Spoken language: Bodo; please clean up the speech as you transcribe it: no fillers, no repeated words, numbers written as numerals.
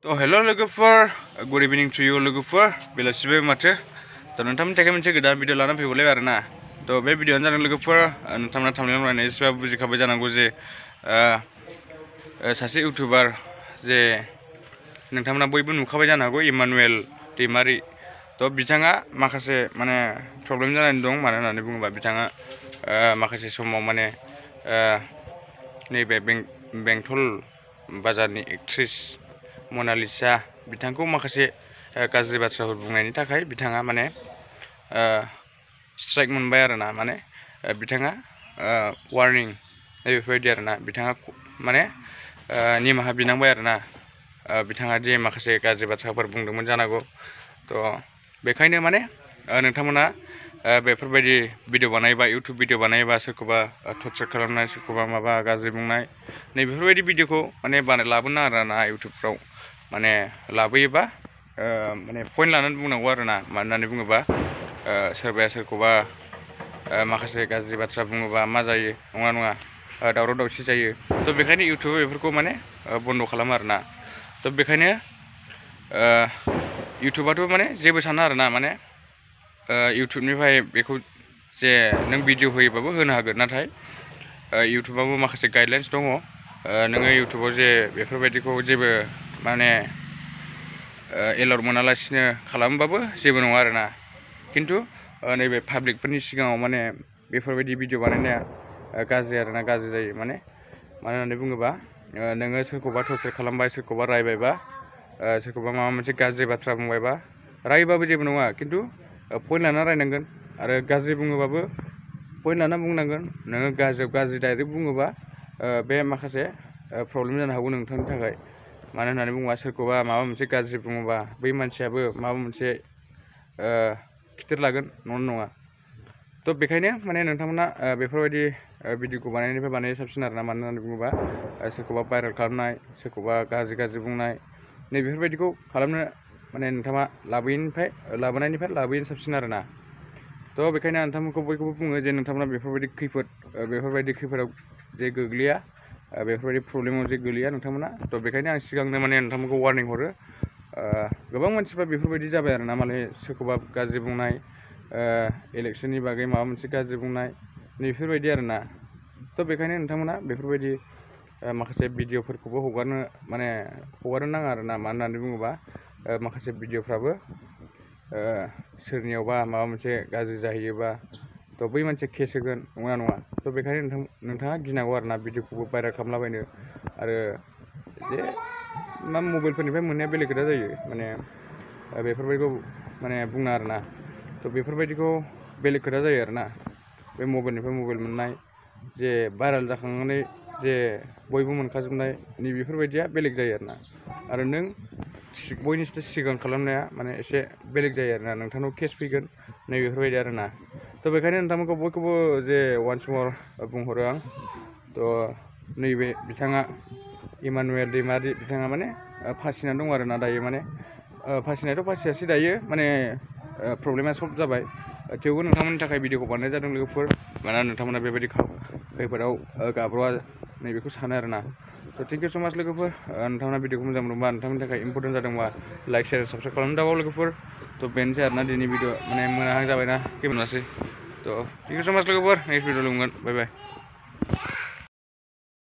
तो हेलो लोगोफोर गुड इवनिंग टू यू लोगोफोर बेलासिबो माथो तो नोंथांमोननि थाखाय मोनसे गोदान भिडिअ लाना फैबावलाय आरोना तो बे भिडिअआनो जादों लोगोफोर नोंथांमोना थांनायाव नायनाय एसेबाबो बुजिखाबाय जानांगौ जे सासे इउटिउबार जे नोंथांमोना बयबो नुखाबाय जानो हागौ इमानुएल दैमारि तो बिथाङा माखासे माने प्रब्लेम जानानै दं मानो होननानै बुङोबा बिथाङा माखासे समाव माने नैबे बेंटल बाजारनि एक्ट्रेस मनालिसा बिथांखौ माखासे गाज्रि बाथ्राफोर बुंनायनि थाखाय बिथाङा माने स्ट्राइक मोनबाय आरोना माने बिथाङा वार्निं बेफोरबायदि आरोना बिथाङा माने निमाहा बिनांबाय आरोना बिथाङा जे माखासे गाज्रि बाथ्राफोर बुंदोंमोन जानांगौ तो बेखायनो माने नोंथांमोना बेफोरबायदि भिडिअ बानायबा इउटुब भिडिअ बानायबा सोरखौबा टर्चार खालामनाय सोरखौबा माबा गाज्रि बुंनाय नै बेफोरबायदि भिडिअखौ माने लाबोनो आरोना इउटुबफ्राव माने लाबोयोबा माने पइन्ट लानानै बुंनांगौ आरोना मानो होननानै बुङोबा सोरबाया सोरखौबा माखासे गाज्रि बाथ्रा बुङोबा मा जायो नङा दावराव दावसि जायो तो बेखायनो इउटुबाव बेफोरखौ माने बन्द खालामो आरोना तो बेखायनो इउटुबाथ' माने जेबो साना आरोना माने इउटुबनिफ्राय बेखौ जे नों भिडिअ होयोबाबो होनो हागोन नाथाय इउटुबाबो माखासे गाइडलाइन्स दङ नोङो इउटुबाव जे बेफोरबायदिखौ जेबो माने एलाउड मोनालासिनो खालामबाबो जेबो नङा आरोना खिन्थु नैबे पाब्लिकफोरनि सिगाङाव माने बेफोरबायदि भिडिअ बानायनाया गाज्रि आरोना गाज्रि जायो माने मानो होननानै बुङोबा नोङो सोरखौबा टर्चार खालामबाय सोरखौबा रायबायबा सोरखौबा माबा मोनसे गाज्रि बाथ्रा बुंबायबा रायबाबो जेबो नङा खिन्थु पइन्ट लाना रायनांगोन आरो गाज्रि बुङोबाबो पइन्ट लाना बुंनांगोन नोङो गाज्रि डाइरेक्ट बुङोबा बे माखासे प्रब्लेम जानो हागौ नोंथांनि थाखाय मानो होननानै बुङोबा सोरखौबा माबा मोनसे गाज्रि बुङोबा बै मानसियाबो माबा मोनसे खिथेर लागोन नङा तो बेखायनो माने नोंथांमोना बेफोरबायदि भिडिअखौ बानायनायनिफ्राय बानायनाया साबसिन आरोना मानो होननानै बुङोबा सोरखौबा भाइरेल खालामनाय सोरखौबा गाज्रि बुंनाय नै बेफोरबायदिखौ खालामनो माने नोंथाङा लाबोनायनिफ्राय लाबोयैनो साबसिन आरोना तो बेखायनो नोंथांमोनखौ बयखौबो बुङो जे नोंथांमोना बेफोरबायदि खैफोदाव जे गोग्लैया बेफोरबायदि प्रब्लेमाव जे गोलैया नोंथांमोना तो बेखायनो आं सिगांनो माने नोंथांमोनखौ वार्निं हरो गोबां मानसिफ्रा बेफोरबायदि जाबाय आरोना माने सोरखौबा गाज्रि बुंनाय इलेक्सननि बागै माबा मोनसे गाज्रि बुंनाय बेफोरबायदि आरोना तो बेखायनो नोंथांमोना बेफोरबायदि माखासे भिडिअफोरखौबो हगारनो नाङा आरोना मानो होननानै बुङोबा माखासे भिडिअफ्राबो सोरनियावबा माबा मोनसे गाज्रि जाहैयोबा तो बै मानसिया केस होगोन नङा तो बेखायनो नोंथाङा गिनांगौ आरोना भिडिअखौबो भाइरेल खालामलाबायनो आरो जे मा मबाइलफोरनिफ्राय मोननाया बेलेग खोथा जायो माने बेफोरबायदिखौ माने बुङा आरोना तो बेफोरबायदिखौ बेलेग खोथा जायो आरोना बे मबाइलनिफ्राय मबाइल मोननाय जे भाइरेल जाखांनानै जे बयबो मोनखाजोबनाय नै बेफोरबायदिया बेलेग जायो आरो नों बयनिफ्राय सिगां खालामनाया माने एसे बेलेग जायो आरोना नोंथांनाव केस फैगोन नै बेफोरबायदि आरोना तो बेखायनो नोंथांमोनखौ बयखौबो जे वान्स मर बुंहरो आं तो नैबे बिथाङा इमानुएल दैमारि बिथाङा माने फासिनानै दं आरोना दायो माने फासिनायाथ' फासियासै दायो माने प्रब्लेमा सल्भ जाबाय थेवबो नोंथांमोननि थाखाय भिडिअखौ बानायनाय जादों लोगोफोर मानोना नोंथांमोना बेबायदि खैफोदाव गाब्र'आ नैबेखौ सानो आरोना तो थेंक इउ स' माच लोगोफोर नोंथांमोना भिडिअखौ मोजां मोनदोंबा नोंथांमोननि थाखाय इम्परटेन्ट जादोंबा लाइक शेयार साबस्क्राइब खालामनो दाबाव लोगोफोर तो बेनोसै आरोना दिनै भिडिअ माने मोनाहां जाबायना मोनासै तो थेंक इउ स' माच लोगोफोर नेक्स्ट भिडिअ लोगो मोनगोन बाय बाय